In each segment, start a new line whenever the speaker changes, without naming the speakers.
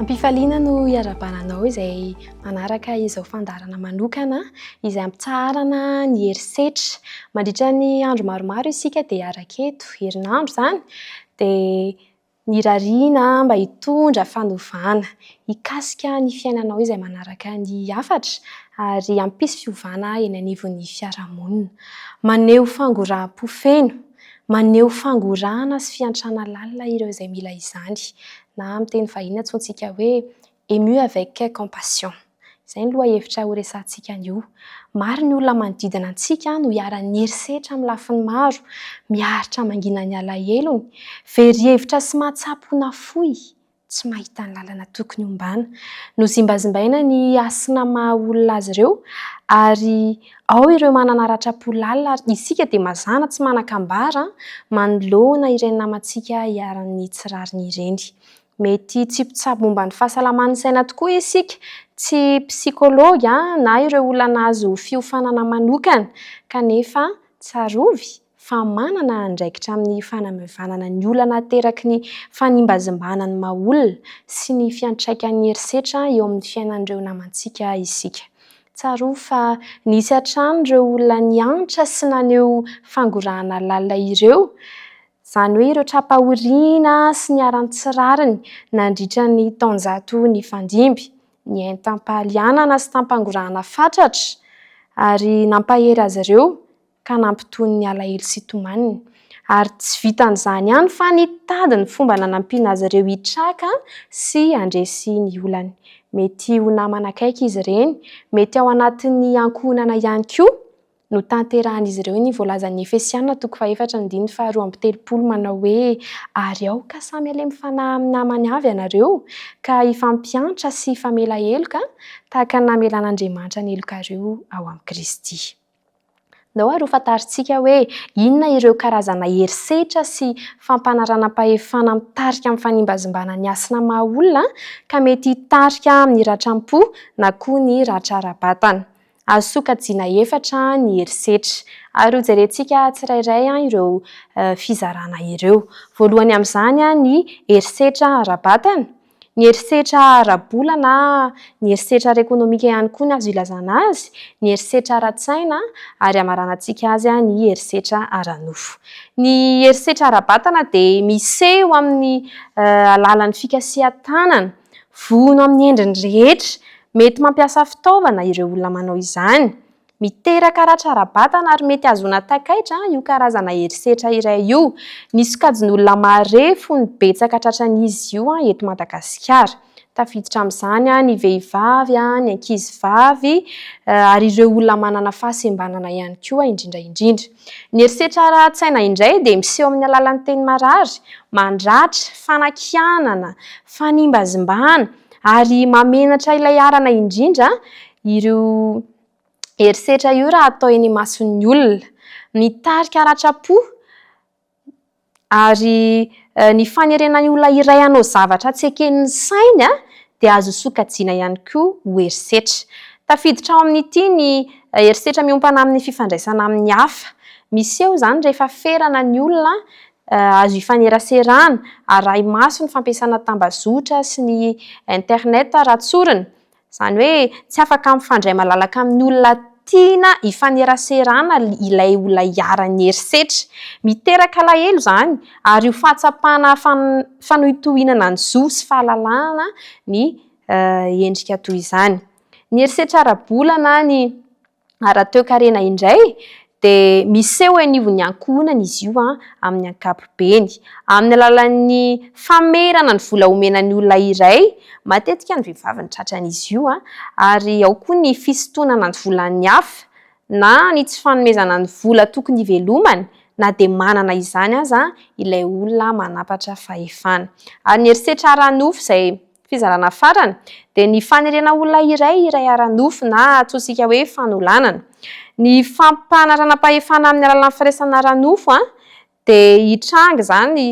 Am-pifaliana no iarahabana anao izay manaraka izao fandaharana manokana izay hampitsaharana ny herisetra. Mandritra ny andro maromaro isika dia hiaraka eto, herinandro izany, dia nirariana mba hitondra fanovana hikasika ny fiainanao izay manaraka ny hafatra ary hampisy fiovana eny anivon'ny fiarahamonina. Maneho fangoraham-po feno, maneho fangorahana sy fiantrana lalina ireo izay mila izany, na amin'ny teny vahiny antsointsika hoe ému avec compassion. Izay ny lohahevitra horesahantsika anio. Maro ny olona manodidina antsika no iharan'ny herisetra amin'ny lafiny maro, miaritra mangina ny alahelony, very hevitra sy mahatsapa ho nafoy, tsy mahita ny lalana tokony hombana. Nozimbazimbaina ny hasina maha olona azy ireo ary ao ireo manana ratram-po lalina ary isika dia mazàna tsy manan-kambara manoloana ireny namantsika iharan'ny tsy rariny ireny. Mety tsy mpitsabo momba ny fahasalaman'ny saina tokoa isika, tsy psikology na ireo olona nahazo fiofanana manokana, kanefa tsarovy fa manana andraikitra amin'ny fanamaivanana ny olana ateraky ny fanimbazimbana ny maha-olona sy ny fiantraikan'ny herisetra eo amin'ny fiainan'ireo namantsika isika. Tsarovy fa nisy hatrany ireo olona niantra sy naneho fangorahana lalina ireo, Izany hoe ireo tra-pahoriana sy niharan'ny tsy rariny nandritra ny taonjato nifandimby, nihaino tam-pahalianana sy tam-pangorahana fatratra ary nampahery azy ireo ka nampitony ny alahelo sy tomaniny. Ary tsy vitan'izany ihany fa nitady ny fomba nanampiana azy ireo hitraka sy handresy ny olany. Mety ho namana akaiky izy ireny, mety ao anatin'ny ankohonana ihany koa, Notanterahan'izy ireo ny voalazan'ny Efesiana toko fahefatra andininy faharoa amby telopolo manao hoe, Ary aoka samy halemy fanahy amin'ny namany avy ianareo, ka hifampiantra sy hifamela heloka, tahaka ny namelan'Andriamanitra ny helokareo ao amin'i Kristy. Ndao ary hofantarintsika hoe inona ireo karazana herisetra sy fampanaranam-pahefana mitarika amin'ny fanimbazimbana ny hasina maha olona ka mety hitarika amin'ny ratram-po na koa ny ratra ara-batana. Azo sokajiana efatra ny herisetra. Ary hojerentsika tsirairay ireo fizarana ireo. Voalohany amin'izany ny herisetra ara-batana, ny herisetra ara-bola na ny herisetra ara-ekonomika ihany koa ny azo ilazana azy, ny herisetra ara-tsaina ary hamaranantsika azy ny herisetra ara-nofo. Ny herisetra ara-batana dia miseho amin'ny alalan'ny fikasihan-tanana, Vono amin'ny endriny rehetra. Mety mampiasa fitaovana ireo olona manao izany. Miteraka ratra ara-batana ary mety hahazoana takaitra io karazana herisetra iray io. Ny sokajin'olona marefo no betsaka tratran'izy io eto Madagasikara. Tafiditra amin'izany ny vehivavy, ny ankizivavy ary ireo olona manana fahasembanana ihany koa indrindra indrindra. Ny herisetra ara-tsaina indray dia miseho amin'ny alalan'ny teny marary, mandratra, fanakianana, fanimbazimbana ary mamenatra ilay iharana indrindra ireo herisetra io raha atao eny imason'ny olona. Mitarika ratram-po Ary ny fanerena ny olona iray hanao zavatra tsy eken'ny sainy dia azo sokajiana ihany koa ho herisetra. Tafiditra ao amin'ity ny herisetra miompana amin'ny fifandraisana amin'ny hafa. Miseho izany rehefa ferana ny olona azo ifaneraserana, arahi-maso ny fampiasana tambazotra sy ny internet raha tsorina. Izany hoe tsy afaka mifandray malalaka amin'ny olona tiana hifaneraserana ilay olona iharan'ny herisetra. Miteraka alahelo izany ary io fahatsapana fanohintohinana ny zo sy fahalalahana ny endrika toy izany. Ny herisetra ara-bola na ny ara-toekarena indray dia miseho eo anivon'ny ankohonana izy io amin'ny ankapobeny. Amin'ny alalan'ny famerana ny vola omena ny olona iray, matetika ny vehivavy no tratran'izy io, ary ao koa ny fisintonana ny volan'ny hafa na ny tsy fanomezana ny vola tokony hivelomany na dia manana izany aza ilay olona manampatra fahefana. Ary ny herisetra ara-nofo izay Fizarana farany dia ny fanerena olona iray hiray ara-nofo na antsointsika hoe fanolanana. Ny fampanaranam-pahefana amin'ny alalan'ny firaisana ara-nofo dia hitranga izany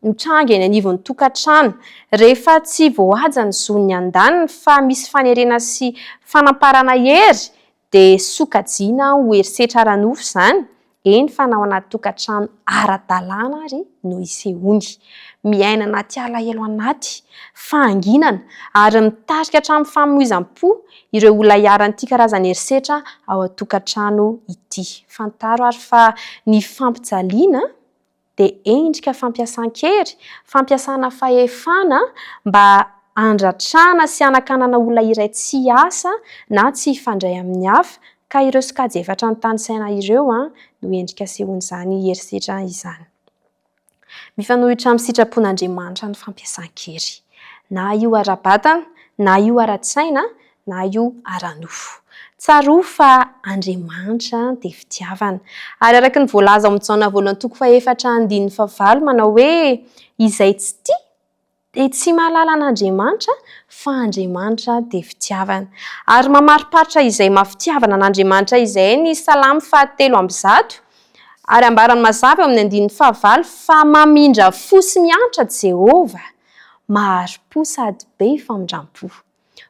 mitranga eny anivon'ny tokantrano. Rehefa tsy voahaja ny zon'ny andaniny fa misy fanerena sy fanamparana hery dia sokajiana ho herisetra ara-nofo izany. Eny fa na ao anaty tokantrano ara-dalàna ary no isehoany. Miaina anaty alahelo anaty, fahanginana ary mitarika hatramin'ny famoizam-po ireo olona iharan'ity karazana herisetra ao an-tokantrano ity. Fantaro ary fa ny fampijaliana dia endrika fampiasan-kery, fampiasana fahefana mba handratrana sy hanakanana olona iray tsy hiasa na tsy hifandray amin'ny hafa, ka ireo sokajy efatra notanisaina ireo no endrika asehon'izany herisetra izany. Mifanohitra amin'ny sitrapon'Andriamanitra ny fampiasan-kery, na io ara-batana, na io ara-tsaina, na io ara-nofo. Tsarovy fa Andriamanitra dia fitiavana. Ary araka ny voalaza ao amin'ny Jaona voalohany toko fahefatra andininy fahavalo manao hoe, Izay tsy tia dia tsy mahalala an'Andriamanitra fa Andriamanitra dia fitiavana. Ary mamariparitra izay maha fitiavana an'Andriamanitra izay ny Salamo fahatelo 103, ary ambarany mazava eo amin'ny andininy fahavalo fa mamindra fo sy miantra Jehovah, mahari-po sady be famindram-po.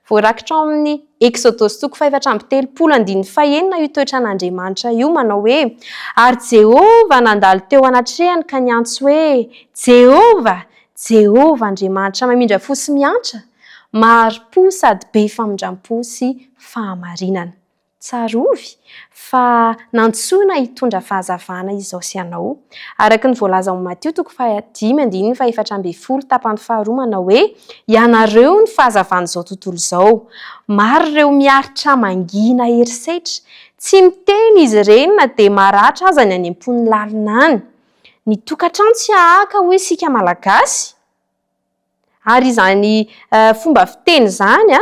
Voarakitra ao amin'ny Eksodosy toko fahefatra amby telopolo andininy fahenina io toetran'Andriamanitra io manao hoe, Ary Jehovah nandalo teo anatrehany ka niantso hoe, Jehovah, Jehovah Andriamanitra mamindra fo sy miantra, mahari-po sady be famindram-po sy fahamarinana. Tsarovy fa nantsoina hitondra fahazavana izao sy ianao. Araka ny voalaza ao amin'ny Matio toko fahadimy andininy fahefatra ambin'ny folo tapany faharoa manao hoe, Ianareo no fahazavan'izao tontolo izao. Maro ireo miaritra mangina herisetra. Tsy miteny izy ireny na dia maratra aza ny any am-pony lalina any. Ny tokantrano tsy hahaka hoy isika Malagasy. Ary izany fomba fiteny izany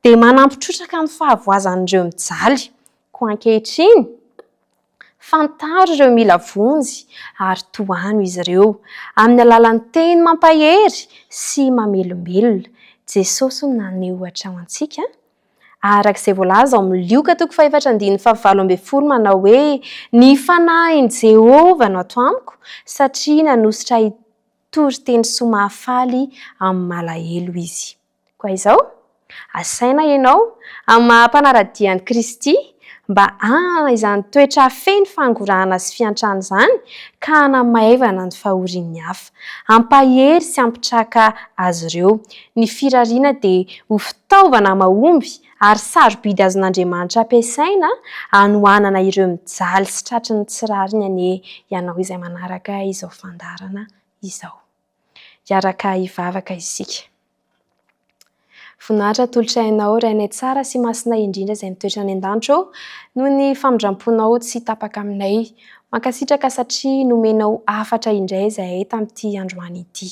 dia manampy trotraka amin'ny fahavoazan'ireo mijaly. Koa ankehitriny, fantaro ireo mila vonjy ary tohano izy ireo, amin'ny alalan'ny teny mampahery sy mamelombelona. Jesosy no nanome ohatra ho antsika, araka izay voalaza ao amin'ny Lioka toko fahefatra andininy fahavalo ambin'ny folo manao hoe, Ny fanahin'i Jehovah no ato amiko, satria nanositra ahy Toriteny soa mahafaly amin'ny malahelo izy. Koa izao, asaina ianao, amin'ny maha-mpanara-dia an'i Kristy, mba hanana izany toetra feno fangorahana sy fiantrana izany, ka hanamaivana ny fahorian'ny hafa, hampahery sy hampitraka azy ireo. Ny firariana dia ho fitaovana mahomby ary sarobidy azon'Andriamanitra ampiasaina hanohanana ireo mijaly sy tratry ny tsy rariny anie ianao izay manaraka izao fandaharana izao. Hiaraka hivavaka isika. Voninahitra atolotray Anao, Rainay tsara sy masina indrindra izay mitoetra any an-danitra ô, noho ny famindram-ponao tsy tapaka aminay. Mankasitraka satria nomenao hafatra indray izahay tamin'ity androany ity.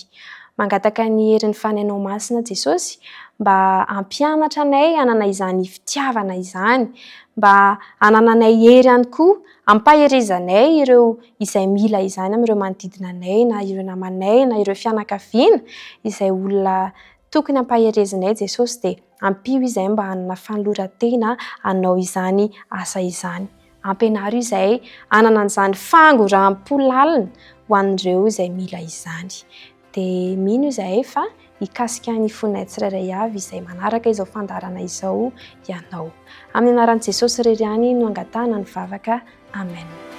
Mangataka ny herin'ny Fanahinao Masina Jesosy mba hampianatra anay hanana izany fitiavana izany, mba hanananay hery ihany koa hampaherezanay ireo izay mila izany amin'ireo manodidina anay na ireo namanay na ireo fianakaviana izay olona tokony hampaherezinay Jesosy dia ampio izahay mba hanana fanoloran-tena hanao izany asa izany. Ampianaro izahay hanana an'izany fangoraham-po lalina ho an'ireo izay mila izany. Dia mino izahay fa hikasika ny fonay tsirairay avy izay manaraka izao fandaharana izao Ianao. Amin'ny anaran'i Jesosy irery ihany no angatahana ny vavaka. Amen.